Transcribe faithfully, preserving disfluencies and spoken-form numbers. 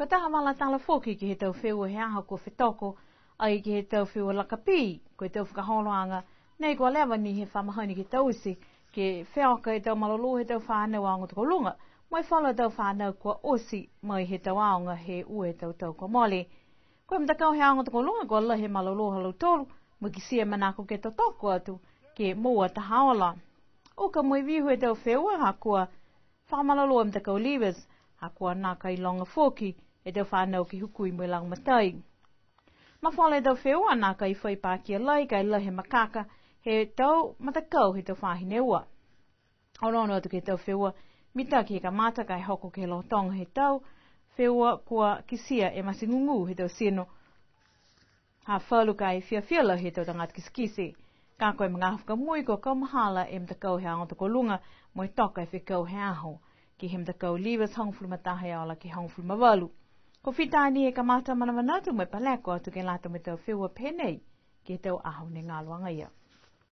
Ko e taha vala tala foki ke he tau feua he aho kua fetoko, ai ke he tau feua lakapī, ko e tau fakaholoaga nei kua leva ni he fa mahani ke taute, ke feoka e tau malolō he tau fanau aoga tokoluga, mo e falu a tau fanau kua oti mai he tau aoga he ua e tau tau kua mole. Ko e matakau he aoga tokoluga kua lahi e malolō ha lautolu, mo e kitia e manako ke totoko atu, ke moua taha ola. Uka mo e vihu e tau feua, ha kua fakamalolō e matakau Levers, ha kua nākai loga foki e tau fanau ke hukui mo e lagomatai. Mafola e tau feua, nākai fai pakia lahi, ka e lahi e makaka he tau matakau he tau faahi ne ua. Onoono atu ke he tau feua, mitaki he kamata ka e hoko ke he lotoga he tau feua kua kitia e mate gūgū he tau tino. Ha falu ka e fiafia lahi he tau tagata kitekite. Ka ko e magaaho fakamui kua kaumahala e matakau he aoga tokoluga, mo e toka e fekau he aho ke he matakau Levers hogofulu ma taha e ola ke hogofulu ma valu. Kua fita ni e kamata manamanatu mo e paleko atu ke lata mo e tau feua pehē nei ke he tau aho ne galo agaia.